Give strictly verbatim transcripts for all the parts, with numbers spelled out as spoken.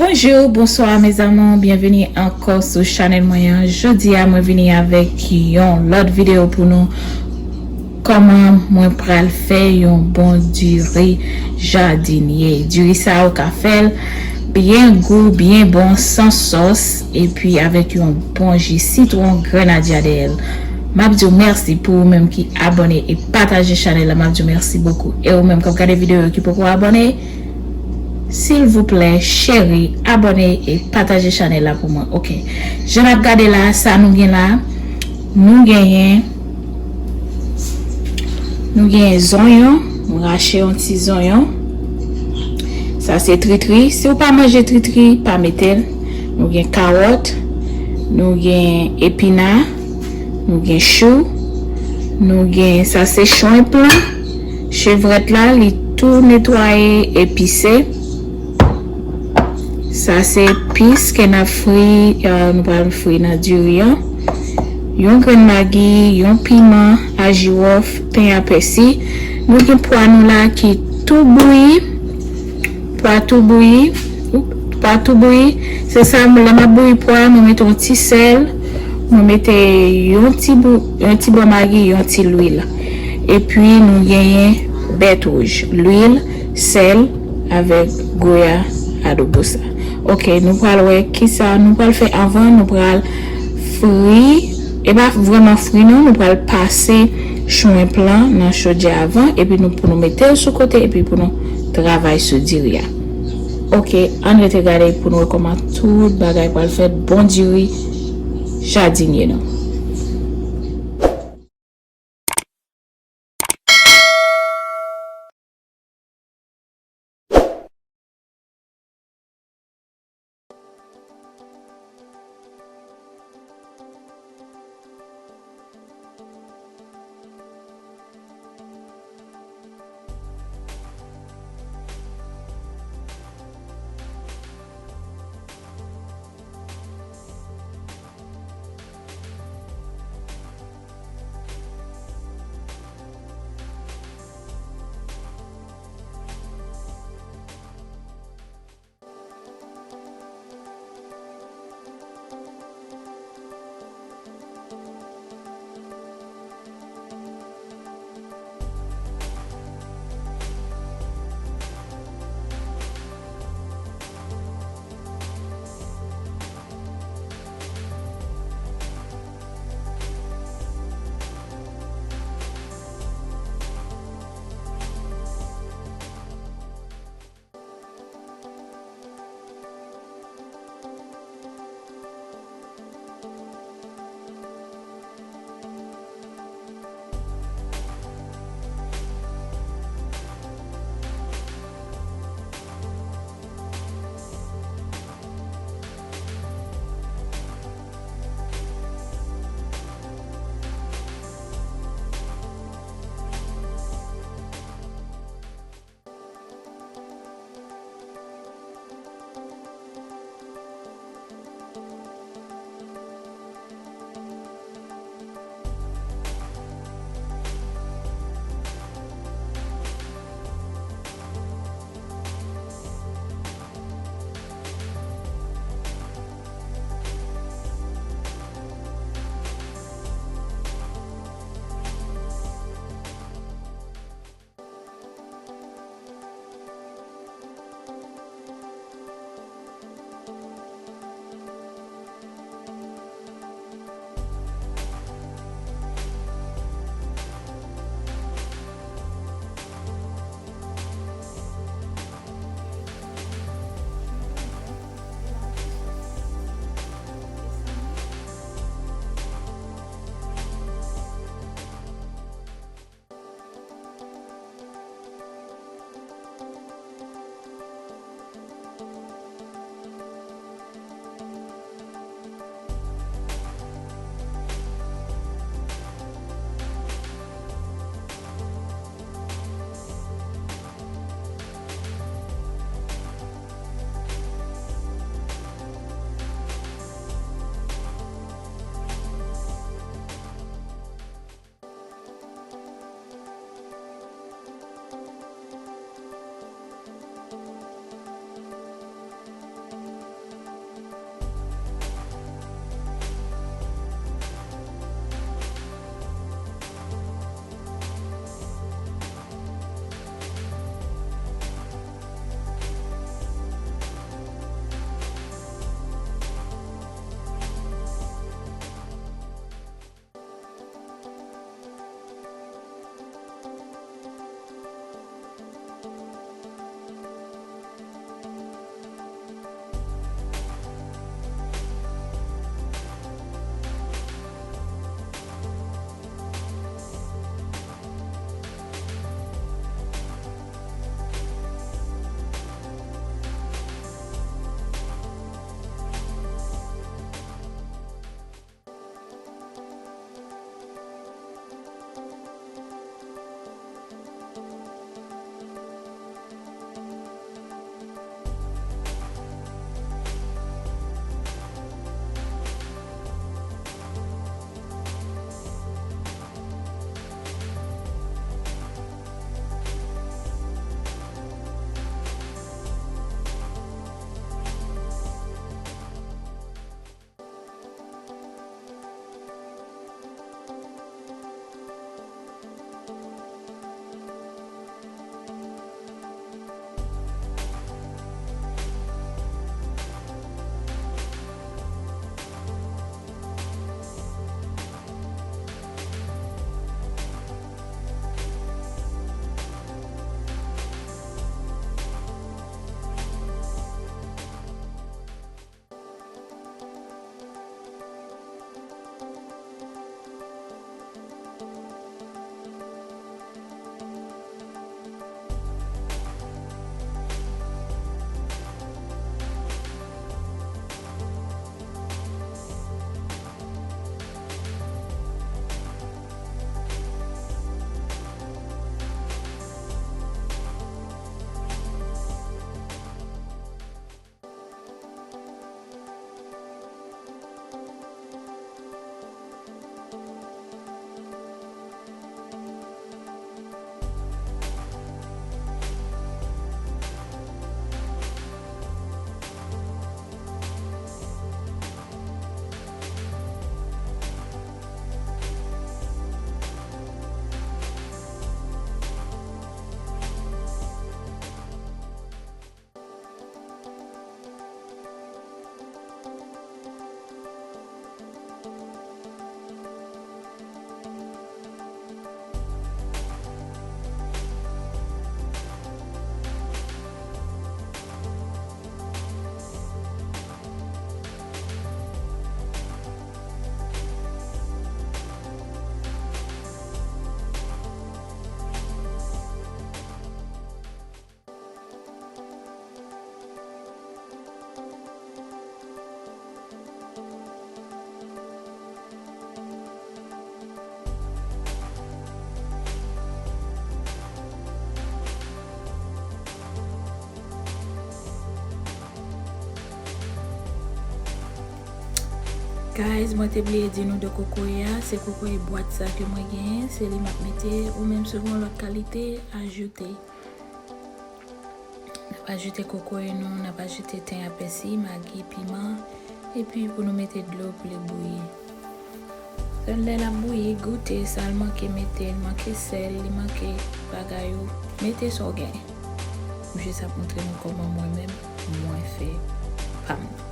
Bonjou, bonswa mes amours, byenveni ankò sou chanèl mwen an. Jodi a mwen vini avèk yon lòt videyo pou nou. Kòman mwen pral fè yon bon diri jadinye. Diri sa ou ka fè l byen gou, byen bon, san sòs, epi avèk yon bon ji sitwon grenadya dèyè l. M ap di w mèsi pou ou menm ki abòne e pataje chanèl la. M ap di w mèsi bokou. E ou menm k ap gade videyo yo ki poko abòne, silvouplè, cheri, abòne e pataje chanèl la pou mwen. Ok. Jan n ap gade la, sa nou gen la, nou genyen, nou genyen zonyon, m rache yon ti zonyon. Sa se tritri. Si w pa manje tritri, pa mete l. Nou gen kawòt, nou gen epina, nou gen chou, nou gen, sa se chonplan, chevrèt la, li tou netwaye, epise. Sa se pis ke n ap fri, euh, nou pral fri nan diri an. Yon grenn magi, yon piman, aji wòf, ten a pèsi. Nou gen pwa nou la ki tou bouyi. Pwa tou bouyi. Pwa tou bouyi. Se sa, lè m ap bouyi pwa, mwen mete yon ti sèl. Mwen mete yon ti bou, yon ti bò magi, yon ti lwil. Epi nou genyen bèt wouj, lwil, sèl, avèk goya adobo sa. Ok, nou pral wè kisa nou pral fè avan, nou pral fri, e pa vrèman fri non, nou pral pase chonplan nan chodyè avan, epi nou, pou nou mete l sou kote, epi pou nou travay sou diri a. Ok, ann rete gade pou nou wè kòman tout bagay pral fèt, bon diri jadinye nou. Guys, mwen te bliye di nou de kokoye a, se kokoye bwat sa ke mwen genyen, se li m ap mete, ou menm si w gen yon lòt kalite, ajoute. N ap ajoute kokoye nou, n ap ajoute ten a pèsi, magi, piman, epi pou nou mete dlo pou li bouyi. Lè l ap bouyi, goute sa l manke mete, l manke sèl, li manke bagay ou, mete sa w gen. M jis ap montre nou kòman mwen menm, mwen fè pa m nan.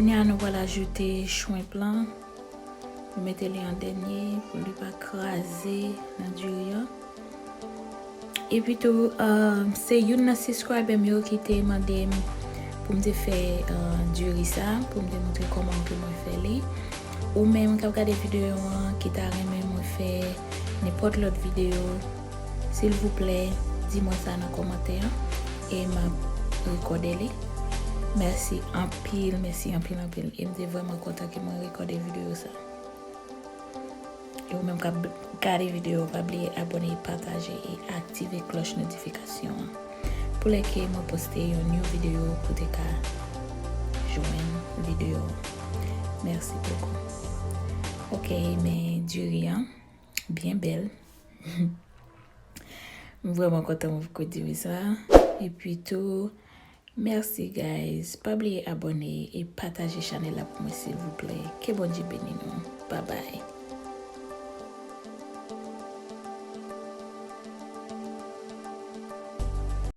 Kounye a, nou pral ajoute shrimp lan. Nou mete li an dènye pou li pa kraze nan diri an. Epi tou, um, se youn nan subscriber m yo ki te mande m pou m te fè, uh, diri sa, pou m te montre kòman ke mwen fè li. Ou menm k ap gade videyo an, ki ta renmen mwen fè nenpòt lòt videyo, silvouplè, di mwen sa nan kòmantè an, e m ap rekòde li. Mèsi anpil, mèsi anpil, anpil. E m te vrèman kontan ke mwen rekòde videyo sa. E ou menm k ap gade videyo, pa bliye abòne, pataje e aktive klòch notifikasyon an pou lè ke mwen poste yon new videyo pou te ka jwenn videyo an. Mèsi bokou. Ok, men diri an byen bèl. M vrèman kontan mwen poko di wi sa. Epi tou, mèsi guys. Pa bliye abòne e pataje chanèl la pou mwen silvouplè. Ke Bondye beni nou. Bye bye.